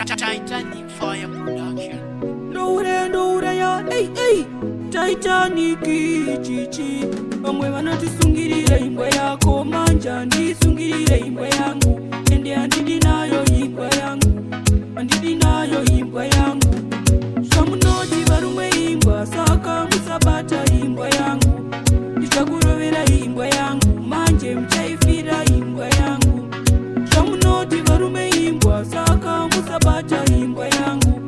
Titanic Fire Production. Ndouraya, ndouraya, ei ei, Titanic chichi. Vamwe vanotisungirira imbwa yako, manje handisungirire imbwa yangu, ende handidi nayo imbwa yangu, handidi nayo imbwa yangu. Zvamunoti varume imbwa, saka musabata imbwa yangu. Ndichakurovera imbwa yangu, manje muchaifira imbwa yangu. Zvamunoti varume imbwa, saka musabata imbwa yangu.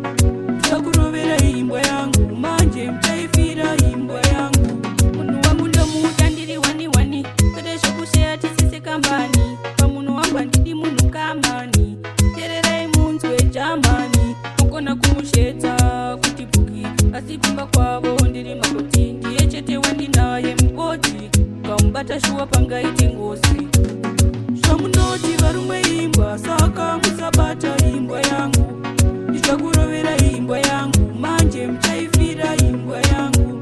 Ndichakurovera imbwa yangu, manje muchaifira imbwa yangu. Munhu wangu ndomuda ndiri one one, kwete zvekusheya tisise kambani. Pamunhu wangu handidi munhu kamani. Tererai munzwe jamani. Mukona kumushedza kuti bhuki, asi kumba kwavo ndiri makoti. Ndiye chete wandinaye mukoti, ukamubata shuwa pangaite ngozi. Zvamunoti varume imbwa, saka musabata imbwa yangu. Ndichakurovera imbwa yangu, manje muchaifira imbwa yangu.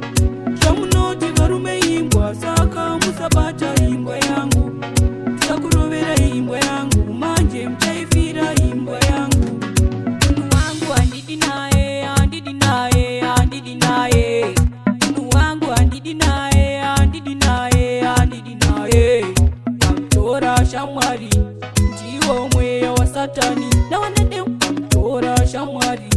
Zvamunoti varume imbwa, saka musabata imbwa yangu. Ndichakurovera imbwa yangu, manje muchaifira imbwa yangu. Munhu wangu handidi naye, handidi naye, handidi naye. Munhu wangu handidi naye, handidi naye, handidi naye. Kamutora shamwari, ndiwo mweya waSatani. Nawanade kamutora shamwari,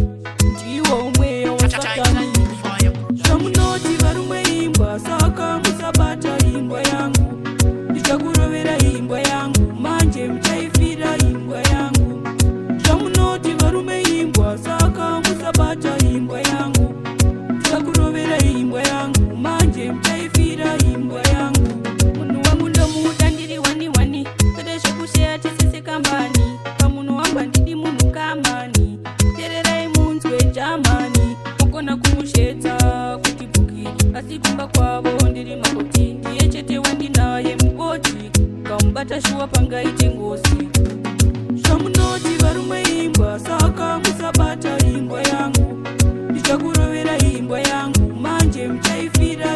ndiwo mweya waSatani. Titanic Fire Production. Zvamunoti varume imbwa, saka musabata imbwa yangu. Ndichakurovera imbwa yangu, manje muchaifira imbwa yangu. Zvamunoti varume imbwa, saka musabata imbwa yangu. Ndichakurovera imbwa yangu, manje muchaifira imbwa yangu. Munhu wangu ndomuda ndiri one one, kwete zvekusheya tisise kambani. Pamunhu wangu handidi munhu kamani. Tererai munzwe jamani. Mukona kumushedza kuti bhuki, asi kumba kwavo ndiri makoti. Ndiye chete wandinaye mukoti, ukamubata shuwa pangaite ngozi. Zvamunoti varume imbwa, saka musabata imbwa yangu. Ndichakurovera imbwa yangu, manje muchaifira.